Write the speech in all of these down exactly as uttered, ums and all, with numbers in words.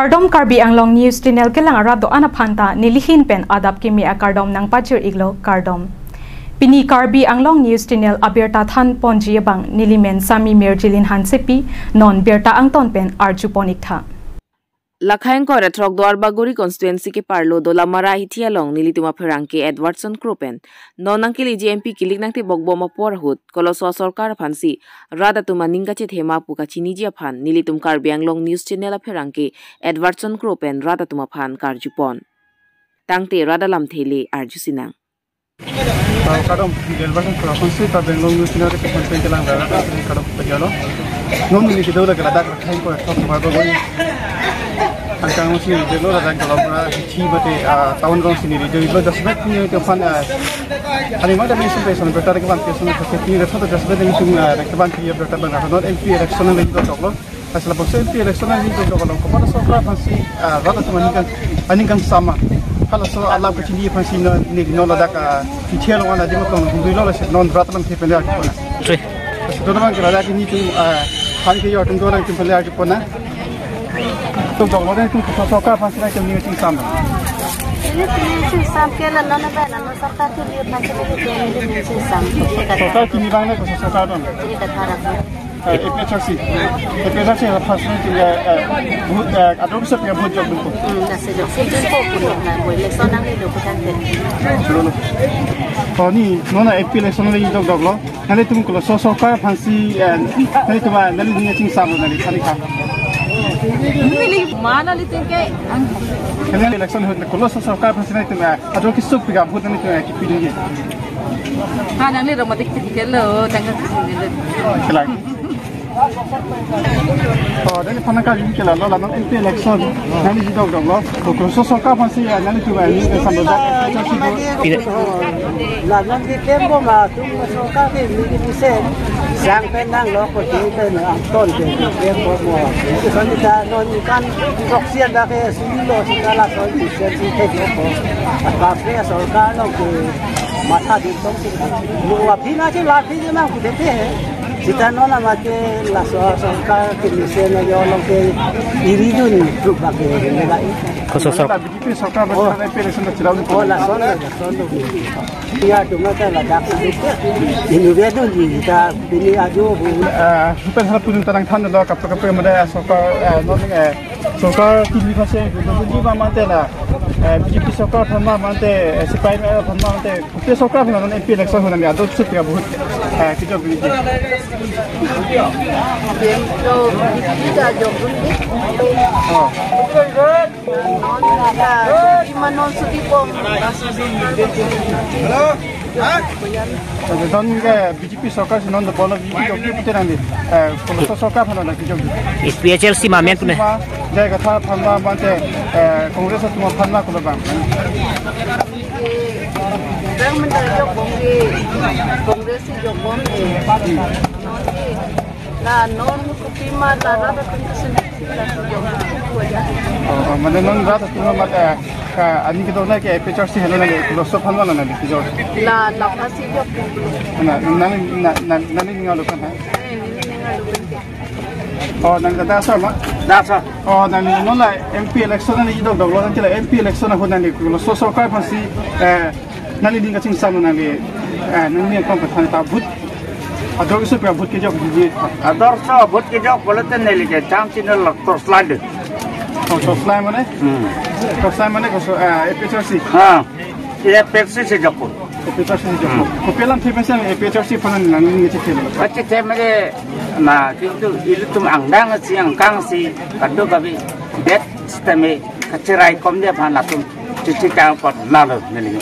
Kardom, Karbi Anglong News Channel kelang arat do-an aphan ta nelihin pen adap kimi akardom nangpajir-iklo, kardom. Pini Karbi Anglong News Channel abirta thanponji abang nelimen Sami Mirjilin Hansepi, non birta angton pen arjupon-iktha. Lakhaing kor atrok Duarbagori constituency keparlo Dolamara hithi along nelitum apherangke Edwardson Kro pen non nangkeleji M P kilik nangtebok bom apor ahut koloso asorkar aphansi rat atum aning kachethema pu kachiniji aphan nelitum Karbi Anglong News Channel apherangke Edwardson Kro pen rat atum aphan karjupon. Tangte rat alamthe le arjusinang. Kardom, Edwardson Kro aphansi Karbi Anglong News Channel kepan pen kelang arat, kardom pajalo. Non neli kedo lake ladak Lakhaing kor atrok Duarbagori angkang si kedo ladak Dolamara hithi mate, ah, town along si neli kedo, just met neli kepan, ah, ani mada mention person, birta kevan person, pini just met nelitum, ah, kevan pi birta abang, non M P election nangli doklo. Asal bangso M P election nangli doklo, komat asorkar aphansi, ah, rat atum aning kang, aning kangsam ma, halaso alam kachini aphansi non, neli non ladak, ah, hithi along an adim atong nangdunlo, lasi non rat alamthe pen le arjupon. Three. Lasi dono abang ke ladak nelitum, ah, aphan ke yor atum dolang atum pen le arjupon. Tum doklo, nelitum koso asorkar aphansi nangtum ning kachingsam? Ning kachingsam ke la non abang, non sorkar kimi aphansi nelitum ning kachingsam. Sorkar kimi abang le koso asorkar don? Ini kata harap. Eh, A P H L C. A P H L C aphansi nelitum, eh, eh, vote, eh, ador bisa punya vote jok dulu. Hmm, dah sejak. Sejak kok pun dah boleh. So nangli do bukan ke. Dulu. Oh, ni, non A P election nangli jok doklo. Nanglitum koloso asorkar aphansi, eh, nanglitum, ah, nangli ning kachingsam nangli kali ka. Neli mana nelitum ke. Nangli election ahut koloso asorkar aphansi nangtum, eh, ador kesuk pika vote nangtum, eh, kipidunji. Ha, nangli romantic tikelo, tangka sisi nelo. Kelang. Oh, dan iphan nangkarju ke la, lo la non M P election nangli jidok doklo. To koloso asorkar aphansi, ah, nangtum, ah, ning kachingsam lo dak. Pina. La non di tempo ma tum asorkar ke neli mesen. Sang pen nanglo ko di pen angton ke tempo mo. Itu kan kita non ikan proxy ada ke silo sila la son di sen si ke ko. Apa ke asorkar lo ke matha di tong si. Lo aphi na si la aphi je nang kude te. Sita non ama ke laso asorkar ke mesen yo lo ke iri dun truk ba ke le ba. Koso asorkar. B J P asorkar ba M P election ta chilao. Oh, lason, lason. Ya, cuma kan ladak itu. Ini dia tu kita pilih aja bu. Eh, bukan hal pun tentang than lo kap kap mada asorkar, eh, non, eh, asorkar kimi aphansi, dun ji ma mate la, eh, B J P asorkar aphan ma mate, eh, C P I M aphan ma mate, kopi asorkar aphan non M P election ahut nangli ador kesuk pika vote, eh, kejok dun ji? Kita jok dun ji. Oh. Non kita, ima non suti pom. Hello? Ha? Don ke B J P asorkar si non dobom lo, B J P jok pute nangli, eh, koloso asorkar aphan nangli jok? A P H L C ma men pune. Jai Kathar aphan ma mate, eh, Congress atum aphan ma kolo abang? Bang menjadi jok bom ke, Congress si jok bom ke. Non ke, la non kopi ma la rat atum kesin. Oh, oh, mane non rat atum mate, eh, ka ani kedo na ke A P H L C helo na ke koloso aphan ma nangli kejok? La, la aphansi jok. Na, nang, na, na, nangli ning alo kan ha? Eh, neli ning alo kan ke. Oh, nang kata asar ma? Dasar. Oh, nangli non la M P election nangli jidok doklo, nangli la M P election ahut nangli koloso asorkar aphansi, eh, nangli ning kachingsam nangli, eh, nangli akam pathan ta vote. Ador kesuk pika vote kejok ji. Ador so vote kejok pulote neli ke jam chini lo torchlight. Oh, torchlight mane? Hmm. Torchlight mane koso, eh, A P H L C. Ha. A P H L C si jok pun. A P H L C si jok pun. Hmm. Kopi alamthe pensi A P H L C aphan nangli ning kachethelo? Kachethe mane na kintu ilitum angdeng si angkang si kadokave det sitame kacheraikom de aphan latum chithi kang pot lalo neli.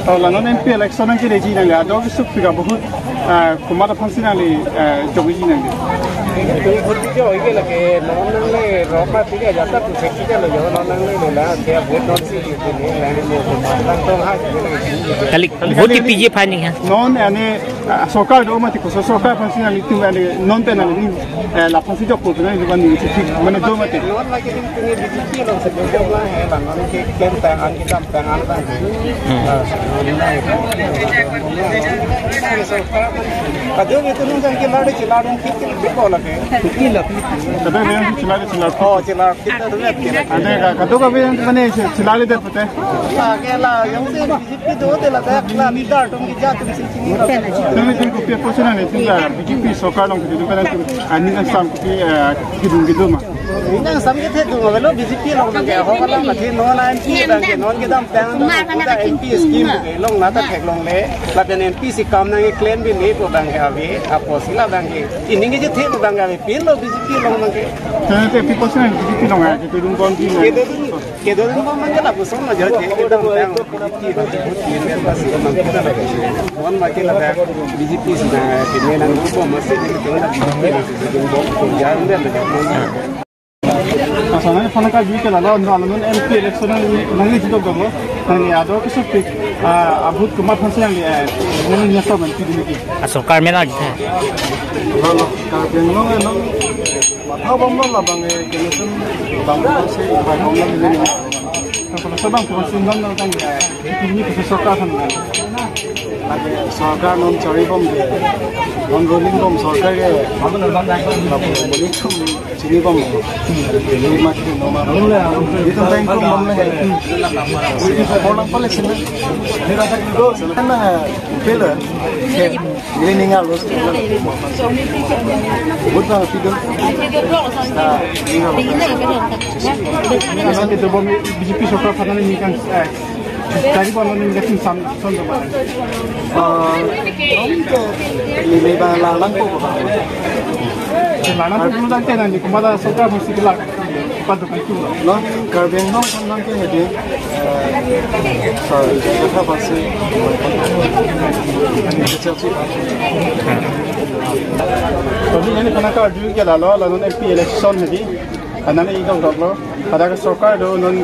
To la non M P election nangkeleji nangli ador kesuk pika vote, ah, komat aphansi nangli, ah, jokji nangli? Vote kejok ke lake non nangli roma tiga jata tu sekita lo jo non nangli le la ke vote non si ke le la ni mo lang tong ha ke le. Kali vote kepiji aphan ni ha? Non ani, ah, sorkar do mati koso sorkar aphansi nangtum ani non pen ani, eh, la aphansi jokpo nangli ban ni chithi mane do mati. Non lake ning tuni B J P along si jok la he bang ani ke kem tang ani dam tang ani bang. Hmm. Ah, sorkar Kadokave atum nang chelar, chelar nang kiki beko lake. Kiki lo. Kadokave atum chelar, chelar. Oh, chelar. Kita tu lihat kita. Ante ka, kadokave atum mane che-, chelar lihat pute. Ah, ke la, yang se B J P do te la, dak la, leader atum ke jat atum si chini la. Tumi, tumi kopi apotsi nangli, tumi la B J P sorkar along ke, tumi pen atum, ah, neli nang sam kopi, eh, kedun kedun ma. Neli nang sam kethe dun, avelo B J P along ke, ho kalang mati non M P abang ke, non kedam tang, non koda M P scheme ke, longle ta theklongle, lapen M P si kam nang claim bi ne pu abang ke ave, apotsi la abang ke, ining ke chethe pu abang ke ave, pilo B J P along abang ke. Tumi te pi apotsi nang B J P along, ah, kedun bom ti nang. Kedun, kedun bom abang ke lapuson ma jo, kedun tang. Mon ma ke la B J P si na, kini nang bom ma si, kini nang bom, kini nang bom, kini nang bom. Asa nangli aphan karju ke lalo, non, lalo non M P election nangli, nangli jidok dok lo, nangli ado kesepik, ah, abut komat aphansi nangli, eh, nangli nyasam N P dini ki. Ah, sorkar mena gitu. Lalo, Karbi Anglong, eh, non, matha bom lo labang, eh, kini sun, bang lo si, bang lo ni. Kalau sebang pun si non, non kan, eh, ini ke sorkar kan. Lake sorkar non chari bom ke, non ruling bom sorkar ke, lapu monitum chini bom. Ini mati nomor. Itu bank bom le. Orang pala sini. Ini rasa juga. Sana pala. Ini ningal los. Buat apa itu? Nah, ningal. Nanti itu bom B J P sorkar pada ini kan, eh, Chari bom lo neli kachingsam son do ba. Ah, om to, neli ba la lang po ba. Lalang po pulo tangte nangli komat sorkar aphansi kelak padu kan tu. Non Karbi Anglong aphan nang ke hedi, eh, sa, sa, sa, sa, sa, Tumi neli aphan karju ke lalo, lalo non M P election hedi. Anani idok dok lo. Pada ke sorkar do non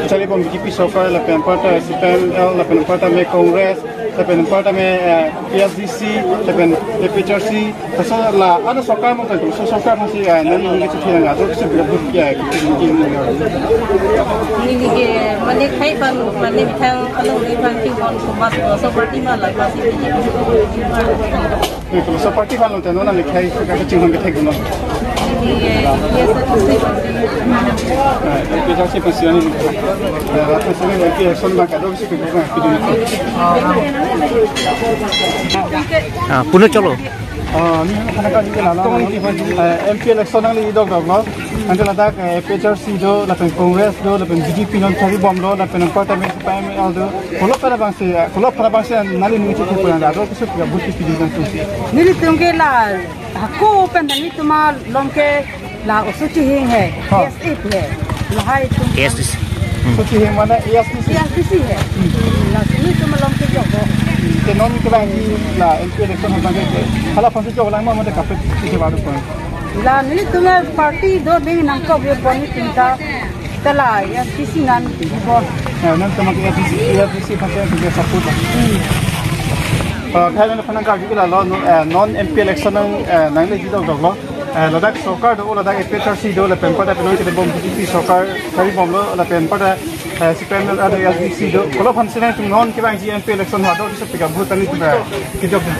chari bom B J P sorkar lapen parta C P I M L lapen parta me Congress lapen parta me, eh, A S D C lapen A P H L C. Laso la ada sorkar mo kan, so sorkar aphansi, eh, nangli ningke chethe nang ato kisi bira but kya, kisi ningke nang. Neli ke mane khei aphan, mane methang along le aphan kibon komat, so party ma la pasi. Eh, kalau so party aphan lo teno nangli khei kachinghon kethek dun lo. Iya, iya, satu sih. Eh, kita sih pasti ini. Ya, apa sih ini, election bang kado sih kita kan video ini. Ah, puno cholo. Ah, neli aphan karju ke lalo, eh, M P election nangli idok dok lo. Ante ladak, eh, A P H L C do, lapen Congress do, lapen B J P non chari bom lo, lapen parta me C P I M L do. Kolo pada bangsi, eh, kolo pada bangsi nangli ningke chethe pulang ado kesepik abut kisi dun kan tu. Nelitum ke la, hako pen nelitum along ke la oso chihing hai, ha. A S F hai. Lahai atum. A S D C. Hmm. Oso chihing mane A S D C. A S D C hai. Hmm. La nelitum along ke jok. Ke non ke bang la M P election bang ke. Hala aphansi jok lang ma mane kaprek si baru pon. La nelitum party do ding nangkok yo pon nelitum ta. Tala A S D C nang bor. Ya, nangtum ke A S D C, A S D C aphansi nangtum support. Hmm. Ah, kaya neli aphan karju ke lalo, non, eh, non M P election nang, eh, nangli jidok dok lo. Eh, ladak sorkar do, ladak A P H L C do, lapen parta penang kita bom B J P sorkar, chari bom lo, lapen parta, eh, C P I M L do, A S D C do. Kolo aphansi nangtum non kevangji M P election ha do, kisepik abut tani kita kijok dun.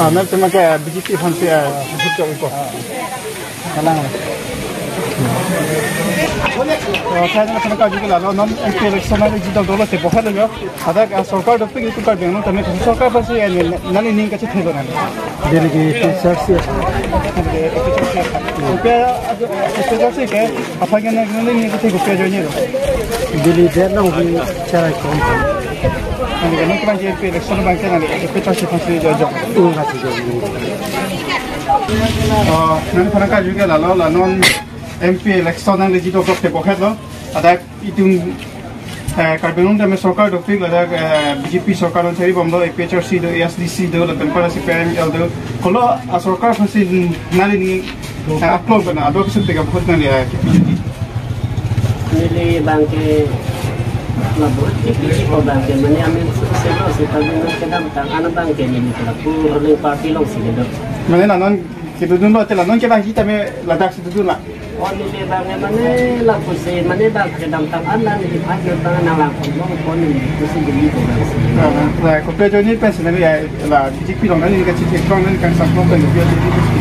Ah, nangtum ke B J P aphansi, eh, abut kijok ko. Kalang. Oh, kaya neli aphan karju ke lalo non M P election nangli jidok dok lo te bohat lo. Ada, ah, sorkar dopik itum Karbi Anglong tame sorkar aphansi, eh, nangli ning kachethe lo nang. Dili ke A P H L C. Dili ke A P H L C. Kopi, ah, A P H L C ke, aphan ke nangli ning kachethe kopi ajoine lo. Dili det long hi chara kom. Nangli ke nangtum ke M P election bang ke nangli A P H L C aphansi jok jok. Hmm, kasih jok. Oh, neli aphan karju ke lalo, la non M P election nangli jidok dok te bohet lo. Ada itum, eh, Karbi Anglong tame sorkar dopik, ada, eh, B J P sorkar non chari bom do, A P H L C do, A S D C do, lapen parta C P I M L do. Kolo asorkar aphansi nangli ning, eh, aklong kana, ado kisepik abut nangli, eh, kipiji. Neli bang ke la vote kipiji ko bang ke mane amen suse lo si Karbi Anglong kedam tang ano bang ke neli ke lapu ruling party along si kedo. Mane la non kedodun lo te la non kevangji tame ladak si dodun la. Pon neli abang mane lapusi mane bang kedamtang an neli phan nang bang nang lang pon bang pon neli pusi beli ko bang si. Ah, la kopi ajoine pensi neli ya la B J P along neli kachethek long neli kangsam long kan kopi ajoine pensi.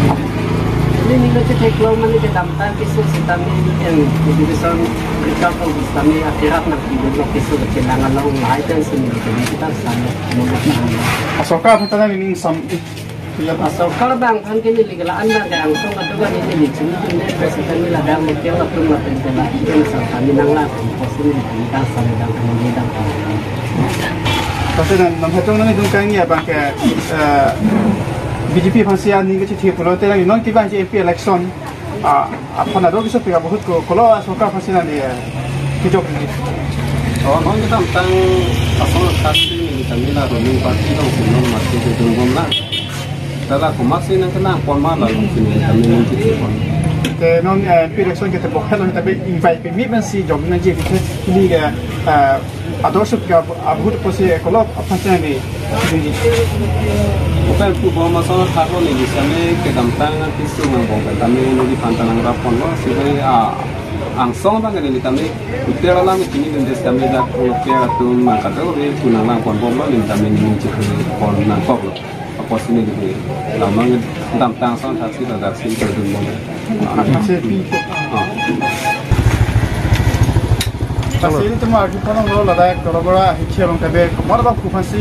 Neli neli kachethek long mane kedamtang keso sitame neli kan division rekap office tame atirap nangpi dun lo keso kechelang along lahai pensi neli kachethek kita sama. Ah, sorkar aphan ta neli ning sam. Iya, Pak. Sorkar bang aphan ke neli ke la-an bang ke angsong kado kan neli chini chini presiden neli la bang ke la tum la pen ke la ini sa kami nang la pen pos neli kami kan sa bang kami neli bang. Pasti nang nang hajong nang hajong kang ya bang ke, eh, B J P aphansi aning kachethek pulote nang non ke bang M P election. Ah, aphan ador keso pika bahut ko kolo sorkar aphansi nang dia kijok ni. Oh, non kedamtang asong akhasi neli kami la ruling party alongsi non mati kedun bom na. Tala komatsi nang kenang pon ma la alongsi neli kami nangchethek pon. Te non, eh, M P election ke tebok helo tabe invite pe mi pensi jom nangji ke ini ke, eh, ador keso pika bahut pusi kolo aphansi nang di. Bukan pu bom asong akhar lo neli same kedamtang keso nang bom kami neli phan ta nangrap pon lo si bai, ah, angsong bang neli kami hotel alam chinidunde kami dak hotel atum nang kado be kunang lang pon bom lo neli kami neli chethek pon nangkok lo. Apotsi neli ke la mang damtang asong akhasi ladak si kedun bom. Akhasi pi. Ah. Kasi nelitum arju pon long lo ladak Korobora hichi along tabe komat bang pu aphansi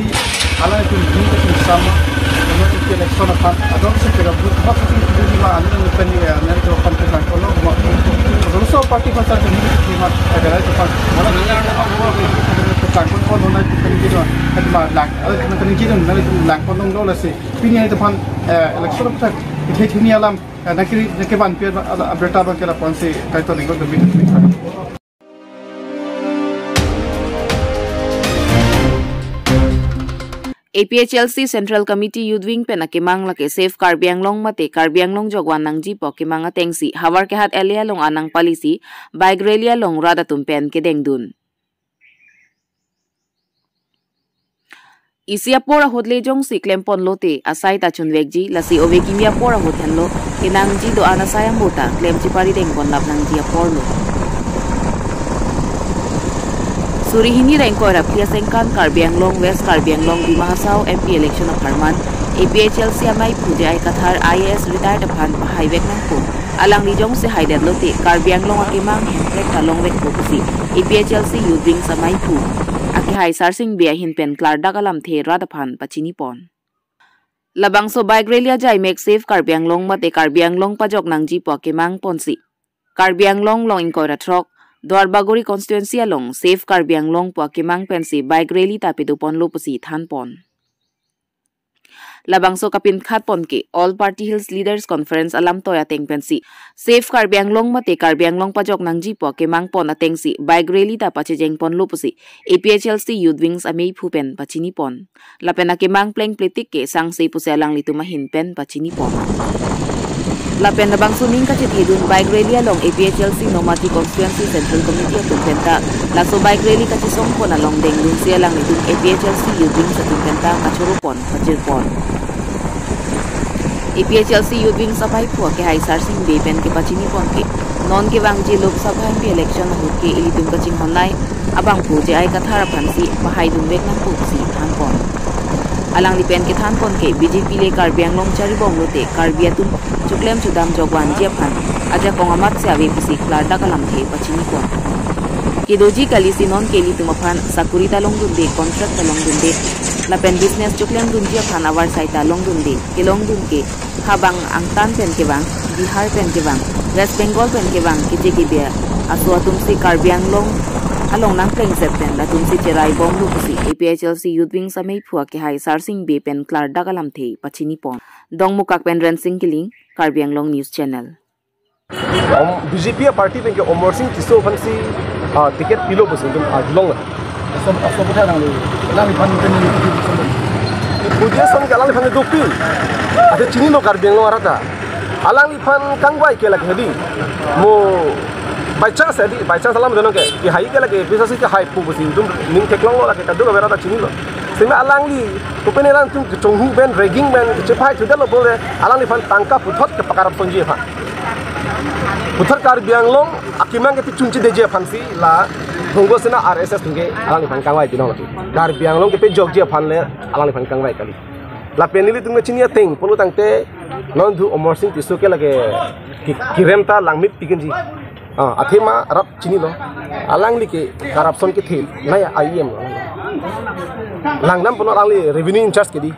alanglitum neli kachesam komat M P election aphan ador keso pika bahut komat aphansi neli ma alanglitum neli ke aphan petang kono komat. Koso party aphan ta neli ke ma ada itu aphan. Mana neli petang kono kono na itu kan gitu. Itu ma lang. Ada itu kan gitu na itu lang kono lo lasi. Pini itu aphan, eh, election aphan. Itu ini alam. Eh, nangke nangkevan pi aberta bang ke la ponsi kaitor ningko demi. A P H L C Central Committee Youth Wing pen akemang lake Save Karbi Anglong mate Karbi Anglong jokvan nangji pu akemang atengsi Howraghat area along anang palisi bike rally along rat atum pen kedengdun. Isi apor ahut le jongsi klempon lote asai ta chunvekji, lasi ove kimi apor ahut henlo kenangji do-an asai ambota klem chepari dengpon lap nangji apor lo. Suri hini ra ingkoi ra phli asengkan Karbi Anglong, West Karbi Anglong, Dima Hasao M P election apharman A P H L C amaiphu J I Kathar I A S retired aphan pahaivek nangpo. Alangli jongsi haidet lote Karbi Anglong akemang hemprek ta longvekpo pusi A P H L C Youth Wings amaiphu akehai Sarsing Bey ahin pen klardak alamthe rat aphan pachinipon. Labangso bike rally ajai mek Save Karbi Anglong mate Karbi Anglong pajok nangji pu akemang ponsi Karbi Anglong long ingkoi ra throk Duarbagori constituency along Save Karbi Anglong pu akemang pensi bike rally ta pedoponlo pusi thanpon. Labangso kapinkhatpon ke All Party Hills Leaders Conference alamtoi ateng pensi Save Karbi Anglong mate Karbi Anglong pajok nangji pu akemang pon atengsi bike rally ta pachejengponlo pusi A P H L C Youth Wings ameiphu pen pachinipon. Lapen akemang plengpletik ke sangse pusi alanglitum ahin pen pachinipon. Lapen labangso ning kachethedun bike rally along A P H L C Nomati Constituency Central Committee atum penta laso bike rally kachesongpon along dengdunsi alanglitum A P H L C Youth Wings atum penta kachoropon, kachirpon. A P H L C Youth Wings amaiphu akehai Sarsing Bey pen kepachinipon ke, non kevangji Lok Sabha M P election ahut ke ilitum kachinghonnei abangphu J I Kathar aphansi pahaidunvek nangpo pusi thanpon. Alangli pen kethanpon ke B J P le Karbi Anglong charibom lote Karbi atum choklem chodam jokvanji aphan ajakong amatsi ave pusi klardak alamthe pachinipon. Kedoji kalisi non ke ilitum aphan sakuri ta longdunde, contract ta longdunde, lapen business choklemdunji aphan avarsai ta longdunde, kelongdun ke habang angtan pen kevang, Bihar pen kevang, West Bengal pen kevang, keche kebe aso atumsi Karbi Anglong along nangplengset pen latumsi cheraibomlo pusi A P H L C Youth Wings ameiphu akehai Sarsing Bey pen klardak alamthe pachinipon. Dongmukak pen Rensing Killing, Karbi Anglong News Channel. Om, B J P a party pen ke Amarsing Tisso aphansi, ah, ticket pilo pusi itum arjulong. Aso, aso kotha nang lo. Alangliphan pen ni. Puji ason ke alangliphan dopik. Ate chinilo Karbi Anglong arat ta. Alangliphan kangvai ke lake hedi. Mo by chance hedi, by chance alam dono ke. Kehai ke lake, bisa si kehaipo pusi itum ning theklonglo lake kadokave arat ta chinilo. Sima alangli, kopine alanglitum kechonghu pen, ragging pen, chepai thudetlo bole, alangliphan tangka puthot kepakarap sonji aphan. Puthot Karbi Anglong akemang kepachunchedetji aphansi la Bongosena R S S atum ke alangliphan kangvai pinon lake. Karbi Anglong kepajokji aphan le alangliphan kangvai kali. Lapen nelitum kachini ateng pulo tangte non thu Amarsing Tisso ke lake ki-, kirem ta langmepik kenji. Ah, athema rap chinilo. Alangli ke corruption kethe. Nai I E M lo. Langdam punon alangli revenue in-charge ke dei.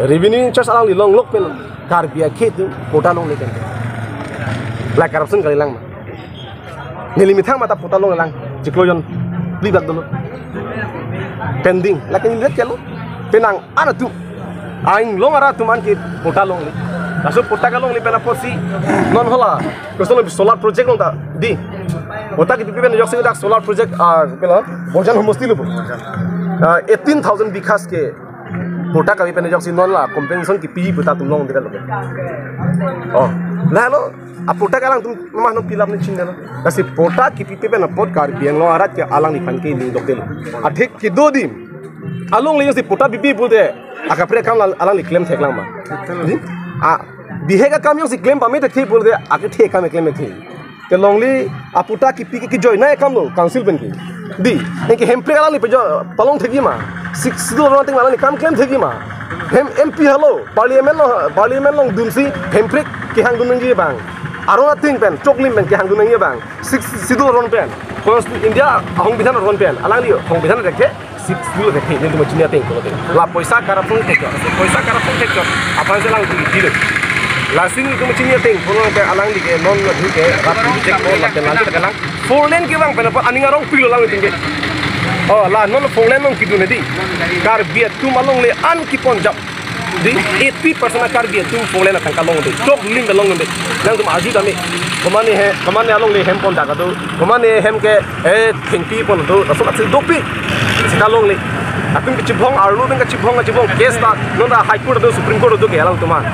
Revenue in-charge alangli longlok pen Karbi akhei atum patta longle kan. La corruption kalilang ma. Neli methang mate patta longlelang. Chiklo jon. Bli bak dolo. Pending. Lake neli kelo. Penang an atum. Ainglong ara atum an ke patta longle. Laso patta kalongle pen apotsi non hala. Koson solar project along ta dei. Patta kepipe pen ajoksi dak solar project, ah, pela Borjan homosti lo. Ah, eighteen thousand bighas ke patta kapipe pen ajoksi non la compensation kepi patta atum longledet lo. Oh, lalo apatta ke alangtum mama no pilap ni chinilo. Lasi patta kepipe pen apot Karbi Anglong arat ke alangliphan ke ning dokdetlo. Athek kedo adim alongle ajoksi patta pipe pulote akaprek akam la alangli klem theklang ma. Dei? Ah, bihek akam ajoksi klem pame thekthe pulote akethe akam klem thekthe. Te longle apatta kepi ke kejoinei akam lo council pen ke. Dei, anke hemprek alangli pejo palong thekji ma. Sixth Schedule aron ateng alangli kam klem thekji ma. Hem M P helo, parliament lo, parliament along dunsi hemprek kehang dun nangji abang. Aron ateng pen, choklim pen kehang dun nangji abang. Sixth Schedule aron pen, Constitu-, India ahongbidhan aron pen, alangli ahongbidhan thekthe, Sixth Schedule thekthe, nelitum kachini ateng pulote. La poisa corruption thekchot, poisa corruption thekchot aphansi alangtum dilo. Lasi nelitum kachini ateng pulote alangli ke non na dhu ke rap reject ko lapen lang ke lang. Four lane kevang pen apot aning arongpiklo alangtum ke. Oh, la non four lane along kedun dei. Karbi atum alongle an keponjap. Dei, eighty percent a-Karbi atum four lane atangka longde. Choklim pen longde. Nangtum arju tame. Komane he, komane alongle hem pon dak do. Komane hem ke, eh, thengpi pon do. Laso atsi dopik. Sika longle. Atum kachibong, arlo pen kachibong, kachibong. Case ta, non ta High Court do, Supreme Court do ke alangtum an.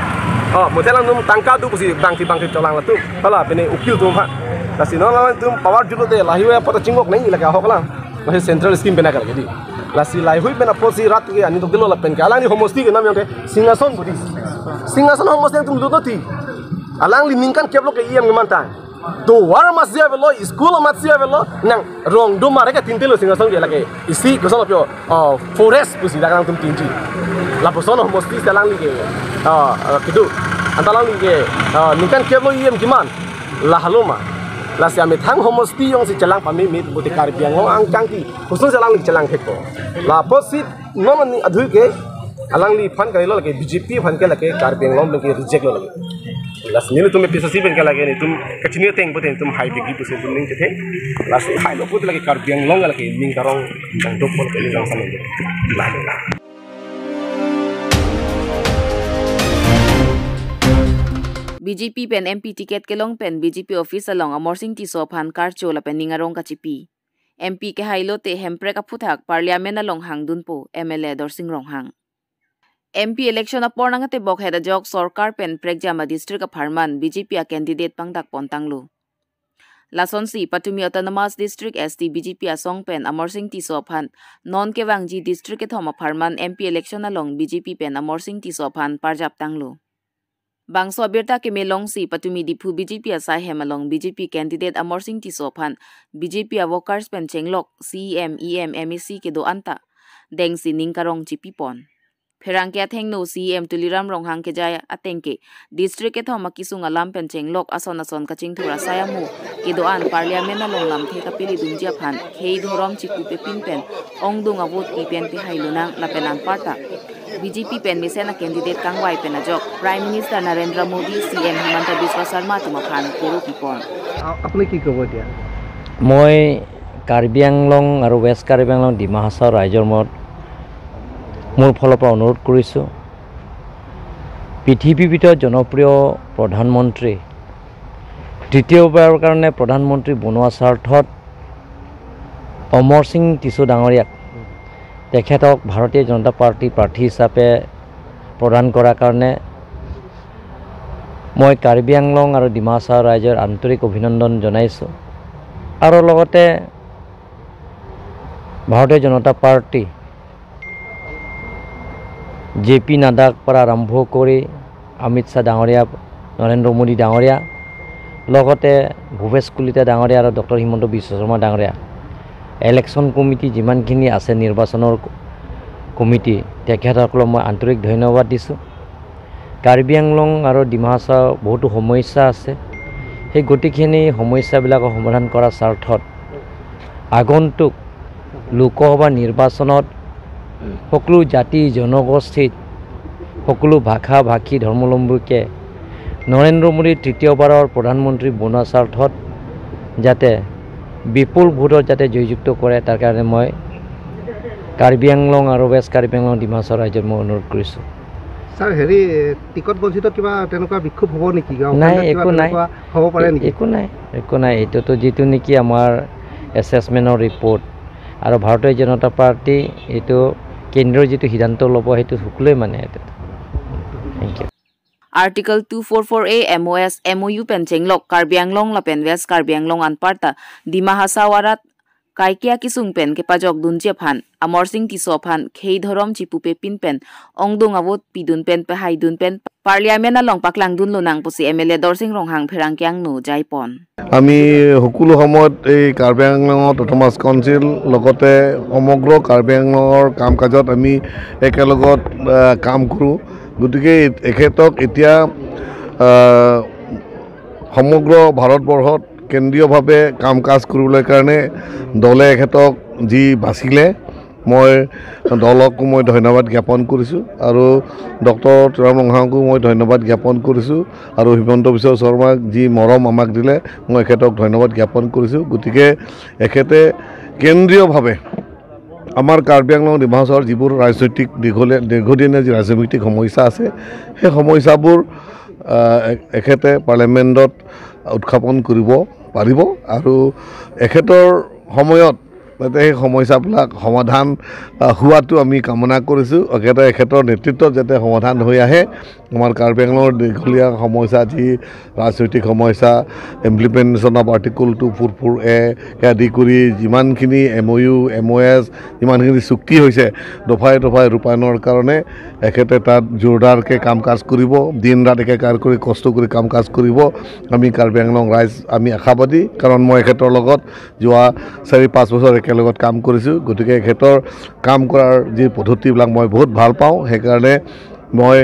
Oh, motel alangtum tangka do pusi bangti bangti cholang latum. Hala, pine ukil atum ha. Lasi non alangtum power julo te, lahei apot chingok nangji lake ahok lang. Lasi central scheme pen akal ke dei. Lasi lahei pen apotsi rat ke aning dokdetlo lapen ke alangli homosti ke nam yang ke Singhason budi. Singhason homosti atum dototi. Alangli ningkan kep lo ke E M ke mantang. Tovar amatsi avelo, school amatsi avelo, nang rong do mare ke tintelo Singhason ke lake. Isi koson lo pio, oh, forest pusi dak nangtum tinji. Lapuson homosti si alangli ke. Ah, ah, kedo. Anta alangli ke, ah, ningkan kep lo E M keman. Lahelo ma. Lasi amethang homosti jongsi chelang pameme pute Karbi Anglong angkangti. Kosonsi alangli chelang thekpo. La apotsi non ani adhui ke alangliphan kalilo lake B J P aphan ke lake Karbi Anglong pen ke reject lo lake. Lasi nelitum A P H L C pen ke lake nelitum kachini ateng pute nelitum haibegi pusi nelitum ning chethe. Lasi hailo pute lake Karbi Anglong lake ning karong nangdok pon ke ning rong sama. B J P pen M P ticket kelong pen B J P office along Amarsing Tisso aphan karcho lapen ning arong kachipi. M P kehailo te hemprek aphuthak parliament along hangdunpo M L A Dorsing Ronghang. M P election apor nangkatebok het ajok sorkar pen prekjam a-district apharman B J P a-candidate pangdak pontanglo. Lasonsi patumi Autonomous District S T B J P asong pen Amarsing Tisso aphan non kevangji district kethom apharman M P election along B J P pen Amarsing Tisso aphan parjap tanglo. Bangso abirta kemelongsi patumi Diphu B J P asai hem along B J P candidate Amarsing Tisso aphan B J P a-workers pen chenglok C E M, E M, M A C kedo-an ta dengsi ning karong chipipon. Pherangke athengno C E M Tuliram Ronghang kejai ateng ke district kethom akisung alam pen chenglok ason ason kachingthur asai amo kedo-an parliament along lamthe kapilidunji aphan khei dhorom chikupepin pen ongdung a-vote pi pen pehailonang lapen anparta B J P pen mesen a-candidate kangvai pen ajok Prime Minister Narendra Modi, C E M Himanta Biswa Sarma atum aphan koro pipon. আ- আপুনি কি ক'ব এতিয়া? মই কাৰ্বি আংলং আৰু ৱেষ্ট কাৰ্বি আংলং ডিমা হাছাও ৰাইজৰ মত মোৰ ফালৰ পৰা অনুৰোধ কৰিছোঁ, পৃথিৱীৰ ভিতৰত জনপ্ৰিয় প্ৰধানমন্ত্ৰী তৃতীয়বাৰৰ কাৰণে প্ৰধানমন্ত্ৰী বনোৱা স্বাৰ্থত অমৰ সিং টিছো ডাঙৰীয়াক তেখেতক ভাৰতীয় জনতা পাৰ্টীৰ প্ৰাৰ্থী হিচাপে প্ৰদান কৰাৰ কাৰণে মই কাৰ্বি আংলং আৰু ডিমা হাছাও ৰাইজৰ আন্তৰিক অভিনন্দন জনাইছোঁ। আৰু লগতে ভাৰতীয় জনতা পাৰ্টী জে পি নাড্ডাৰ পৰা আৰম্ভ কৰি অমিত শ্বাহ ডাঙৰীয়া, নৰেন্দ্ৰ মোদী ডাঙৰীয়া, লগতে ভূপেশ কলিতা ডাঙৰীয়া আৰু ডক্টৰ হিমন্ত বিশ্ব শৰ্মা ডাঙৰীয়া, ইলেকশ্যন কমিটি যিমানখিনি আছে, নিৰ্বাচনৰ ক-, কমিটি, তেখেতসকলক মই আন্তৰিক ধন্যবাদ দিছোঁ। কাৰ্বি আংলং আৰু ডিমা হাছাও বহুতো সমস্যা আছে। সেই গোটেইখিনি সমস্যাবিলাকৰ সমাধান কৰাৰ স্বাৰ্থত আগন্তুক লোকসভা নিৰ্বাচনত সকলো জাতি জনগোষ্ঠীত, সকলো ভাষা ভাষী ধৰ্মাৱলম্বীকে নৰেন্দ্ৰ মোদী তৃতীয়বাৰৰ প্ৰধানমন্ত্ৰী বনোৱাৰ স্বাৰ্থত যাতে বিপুল ভোটত যাতে জয়যুক্ত কৰে, তাৰ কাৰণে মই কাৰ্বি আংলং আৰু ৱেষ্ট কাৰ্বি আংলং ডিমা হাছাও ৰাইজক মই অনুৰোধ কৰিছোঁ। ছাৰ, হেৰি, টিকট বঞ্চিত কিবা তেনেকুৱা বিক্ষোভ হ'ব নেকি? গাঁও নাই, খণ্ডত কিবা একো নাই। তেনেকুৱা হ'ব পাৰে এ-, নেকি? একো নাই, একো নাই। এইটোতো যিটো নেকি আমাৰ এছেচমেণ্টৰ ৰিপৰ্ট আৰু ভাৰতীয় জনতা পাৰ্টি এইটো কেন্দ্ৰীয় যিটো সিদ্ধান্ত ল'ব, সেইটো সকলোৱে মানে এইটো। Thank you. Article two four four A M O S M O U pen chenglok Karbi Anglong lapen West Karbi Anglong anparta Dima Hasao arat kaike akesung pen kepajok dunji aphan Amarsing Tisso aphan khei dhorom chipupepin pen ongdung avote pidun pen pehaidun pen Parliament along paklangdun lonang pusi M L A Dorsing Ronghang pherangke angno jaipon. আমি সকলো সময়ত এই কাৰ্বি আংলঙত autonomous council লগতে সমগ্ৰ কাৰ্বি আংলঙৰ কাম কাজত আমি একেলগত, আহ, কাম কৰোঁ। গতিকে এখেতক এতিয়া, আহ, সমগ্ৰ ভাৰতবৰ্ষত কেন্দ্ৰীয়ভাৱে কাম কাজ কৰিবলৈ কাৰণে দলে এখেতক যি বাচিলে, মই দলকো মই ধন্যবাদ জ্ঞাপন কৰিছোঁ আৰু ডক্টৰ তুলিৰাম ৰংহাঙকো মই ধন্যবাদ জ্ঞাপন কৰিছোঁ আৰু হিমন্ত বিশ্ব শৰ্মাক যি মৰম আমাক দিলে, মই এখেতক ধন্যবাদ জ্ঞাপন কৰিছোঁ। গতিকে এখেতে কেন্দ্ৰীয়ভাৱে আমাৰ কাৰ্বি আংলং ডিমা হাছাওৰ যিবোৰ ৰাজনৈতিক দীঘলীয়া, দীৰ্ঘদিনীয়া যি ৰাজনৈতিক সমস্যা আছে, সেই সমস্যাবোৰ, আহ, এ-, এখেতে পাৰ্লিয়ামেণ্টত উত্থাপন কৰিব পাৰিব আৰু এখেতৰ সময়ত যাতে সেই সমস্যাবিলাক সমাধান, আহ, হোৱাটো আমি কামনা কৰিছোঁ। এখেতে, এখেতৰ নেতৃত্বত যাতে সমাধান হৈ আহে। আমাৰ কাৰ্বি আংলঙৰ দীঘলীয়া সমস্যা, যি ৰাজনৈতিক সমস্যা, implementation of article two four four A কে আদি কৰি যিমানখিনি M O' U, M O' S, যিমানখিনি চুক্তি হৈছে দফাই দফাই ৰূপায়ণৰ কাৰণে এখেতে তাত জোৰদাৰকৈ কাম কাজ কৰিব। দিন ৰাত একেকাৰ কৰি কষ্ট কৰি কাম কাজ কৰিব। আমি কাৰ্বি আংলং ৰাইজ আমি আশাবাদী, কাৰণ মই এখেতৰ লগত যোৱা চাৰি পাঁচ বছৰ একেলগত কাম কৰিছোঁ। গতিকে এখেতৰ কাম কৰাৰ যি পদ্ধতিবিলাক মই বহুত ভাল পাওঁ। সেইকাৰণে মই,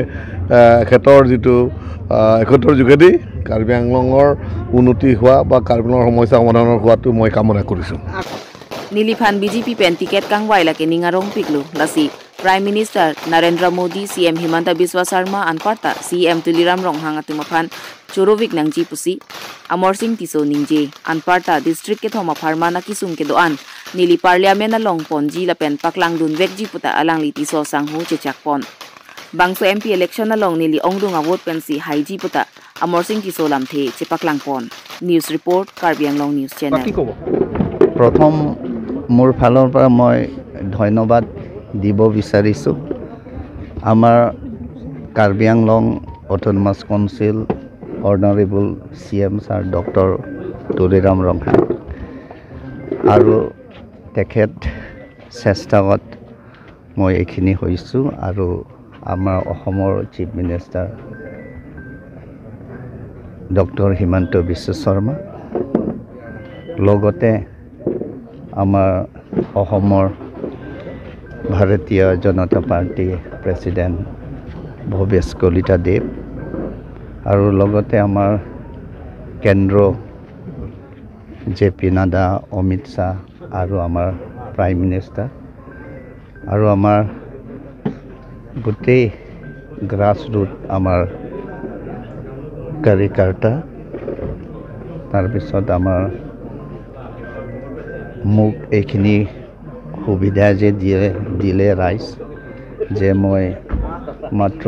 আহ, এখেতৰ যিটো, আহ, এখেতৰ যোগেদি কাৰ্বি আংলঙৰ উন্নতি হোৱা বা কাৰ্বি আংলঙৰ সমস্যা সমাধানৰ হোৱাটো মই কামনা কৰিছোঁ। Neliphan B J P pen ticket kangvai lake ning arongpiklo, lasi Prime Minister Narendra Modi, C M Himanta Biswa Sarma anparta C M Tuliram Ronghang atum aphan chorovik nangji pusi Amarsing Tisso ningje. Anparta district kethom apharman akesung kedo-an neli Parliament along ponji lapen paklangdun vekji puta alangli Tisso sangho chechakpon. Bangso M P election along neli ongdung avote pensi haiji puta Amarsing Tisso lamthe chepaklangpon. News report, Karbi Anglong News Channel. বাকী ক'ব। প্ৰথম মোৰ ফালৰ পৰা মই ধন্যবাদ দিব বিচাৰিছোঁ আমাৰ Karbi Anglong autonomous council honourable C M sir doctor Tuliram Ronghang আৰু তেখেত চেষ্টাত মই এইখিনি হৈছোঁ আৰু আমাৰ অসমৰ চিফ মিনিষ্টাৰ ডক্টৰ হিমন্ত বিশ্ব শৰ্মা, লগতে আমাৰ অসমৰ ভাৰতীয় জনতা পাৰ্টি প্ৰেচিডেণ্ট ভৱেশ কলিতা দেৱ আৰু লগতে আমাৰ কেন্দ্ৰ জে পি নাড্ডা, অমিত শ্বাহ আৰু আমাৰ প্ৰাইম মিনিষ্টাৰ আৰু আমাৰ গোটেই গ্ৰাছ ৰুট আমাৰ কাৰ্যকৰ্তা, তাৰপিছত আমাৰ মোক এইখিনি সুবিধা যে দিয়ে, দিলে ৰাইজ, যে মই মাত্ৰ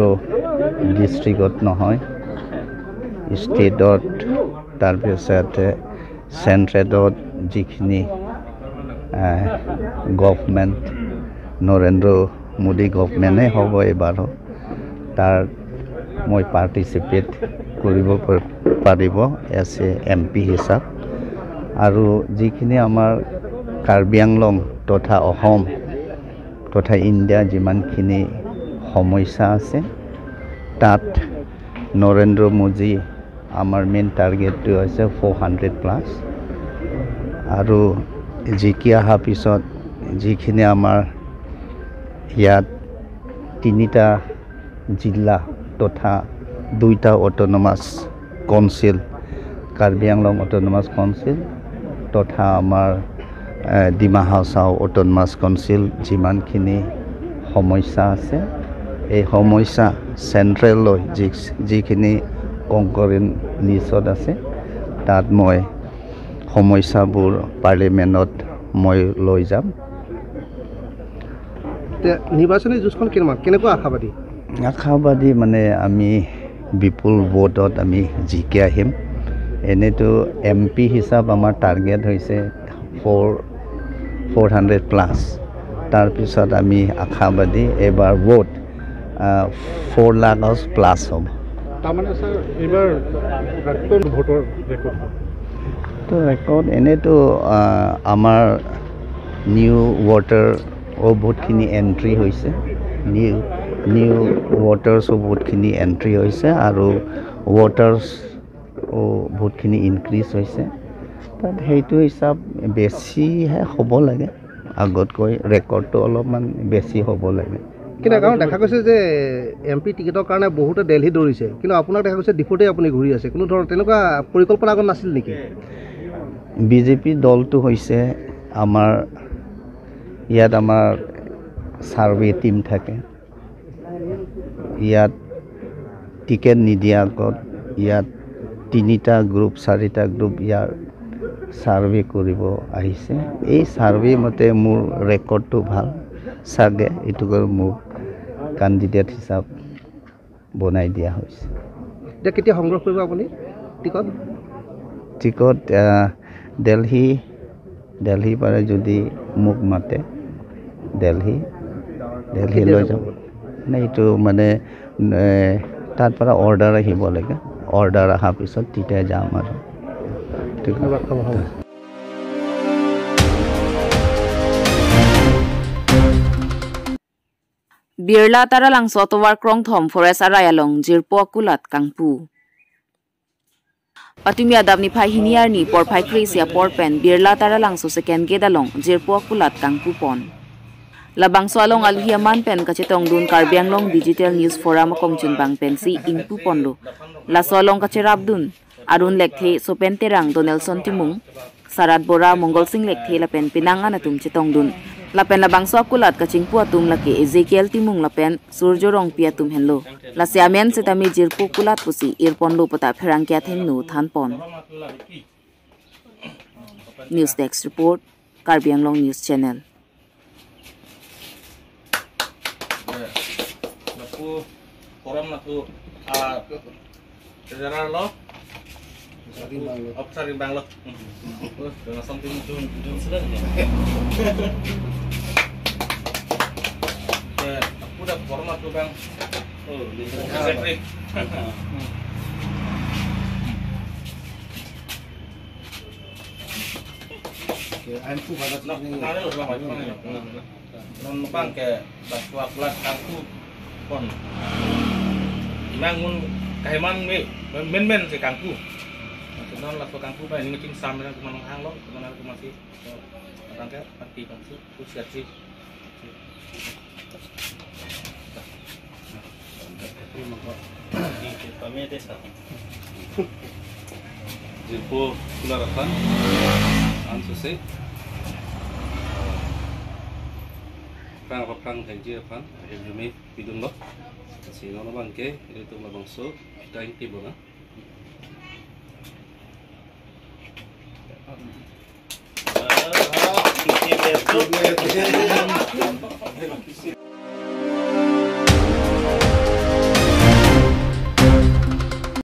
ডিষ্ট্ৰিক্টত নহয়, ষ্টেটত, তাৰপিছতে চেণ্ট্ৰেলত যিখিনি, আহ, গভৰ্ণমেণ্ট, নৰেন্দ্ৰ মোদী গভৰ্ণমেণ্টে হ'ব এইবাৰো, তাৰ মই পাৰ্টিচিপেট কৰিব পাৰ-, পাৰিব এজ এ এম পি হিচাপ। আৰু যিখিনি আমাৰ কাৰ্বি আংলং তথা অসম তথা ইণ্ডিয়া যিমানখিনি সমস্যা আছে, তাত নৰেন্দ্ৰ মোদী আমাৰ মেইন টাৰ্গেটটো হৈছে ফ'ৰ হাণ্ড্ৰেড প্লাছ। আৰু জিকি অহাৰ পিছত যিখিনি আমাৰ ইয়াত তিনিটা জিলা তথা দুইটা autonomous council, Karbi Anglong autonomous council তথা আমাৰ, এ, ডিমা হাছাও অট'নমাছ কাউন্সিল যিমানখিনি সমস্যা আছে, এই সমস্যা চেণ্ট্ৰেললৈ যি, যিখিনি কংকৰেণ লিষ্টত আছে, তাত মই সমস্যাবোৰ পাৰ্লিমেণ্টত মই লৈ যাম। এতিয়া নিৰ্বাচনী যুঁজখন কিমান, কেনেকুৱা আশাবাদী? আশাবাদী মানে আমি বিপুল ভোটত আমি জিকি আহিম। এনেতো এম পি হিচাপ আমাৰ টাৰ্গেট হৈছে ফ'ৰ, ফ'ৰ হাণ্ড্ৰেড প্লাছ। তাৰপিছত আমি আশাবাদী এইবাৰ ভোট, আহ, ফ'ৰ লাখ প্লাছ হ'ব। তাৰমানে ছাৰ, এইবাৰ ৰেকৰ্ড ভোটৰ ৰেকৰ্ড। তো ৰেকৰ্ড এনেতো, আহ, আমাৰ নিউ ভোটাৰ অ, বহুতখিনি এণ্ট্ৰি হৈছে, নিউ, নিউ ভোটাৰ্ছো বহুতখিনি এণ্ট্ৰি হৈছে আৰু ভোটাৰ্ছো বহুতখিনি ইনক্ৰিজ হৈছে। তাত সেইটো হিচাপ বেছিহে হ'ব লাগে, আগতকৈ ৰেকৰ্ডটো অলপমান বেছি হ'ব লাগে। কিন্তু কাৰণ দেখা গৈছে যে এম পি টিকেটৰ কাৰণে বহুতে দেলহি দৌৰিছে, কিন্তু আপোনাক দেখা গৈছে ডিফুতে আপুনি ঘূৰি আছে। কোনো ধৰণৰ তেনেকুৱা পৰিকল্পনা আগত নাছিল নেকি? বি জে পি দলটো হৈছে আমাৰ ইয়াত আমাৰ ছাৰ্ভে টীম থাকে। ইয়াত টিকেট নিদিয়াৰ আগত ইয়াত তিনিটা গ্ৰুপ, চাৰিটা গ্ৰুপ ইয়াৰ ছাৰ্ভে কৰিব আহিছে। এই ছাৰ্ভে মতে মোৰ ৰেকৰ্ডটো ভাল, চাগে এইটো কাৰণে মোক কেণ্ডিডেট হিচাপ বনাই দিয়া হৈছে। এতিয়া কেতিয়া সংগ্ৰহ কৰিব আপুনি টিকট? টিকট, আহ, দেলহি, দেলহি পৰা যদি মোক মাতে, দেলহি, দেলহি কেতিয়া লৈ যাব? যাম। নাই, এইটো মানে, এ, তাৰ পৰা অৰ্ডাৰ আহিব লাগে। অৰ্ডাৰ অহাৰ পিছত তেতিয়া যাম আৰু। ঠিক আছে। ধন্যবাদ, হ'ব, হ'ব। Birla Taralangso atovar krongthom forest arai along jirpo akulat kangpu. Patumi adap niphai hini arni porphai kre-isi apor pen Birla Taralangso second gate along jirpo akulat kangpupon. Labangso along alohi aman pen kachetongdun Karbi Anglong Digital News Forum akongchunbang pensi ingpuponlo. Laso along kacherapdun Arun Lekthe, Sopen Terang, Donelson Timung, Sarat Bora, Mongol Sing Lekthe lapen penang an atum chetongdun. Lapen labangso akulat kachingpu atum lake Ezekiel Timung lapen Surjo Rongpi atum henlo. Lasi amen setame jirpo kulat pusi irponlo puta pherangke athengno thanpon. News Desk Report, Karbi Anglong News Channel. Lapu forum lapu, ah, treasurer lo. Opsari bang lo. Terus dengan something jun, jun sedang ya. Oke, aku udah forum lapu bang. Oh, di secretary. Oke, aimpu balat. Nah, ini. Ada loh, Bang. Non bang ke bas wa kulat kangku pon. Nang mun kahiman me men men si kangku. Maksud non laso kangku ba ini ngecing sam dengan teman hang lo, teman aku masih orang ke mati bang si usia si. Jirpo kulat aphan ansose aphrang aphrang thengji aphan ahir jumi pidun lo. Si non bang ke ilitum labangso kita ingti bona.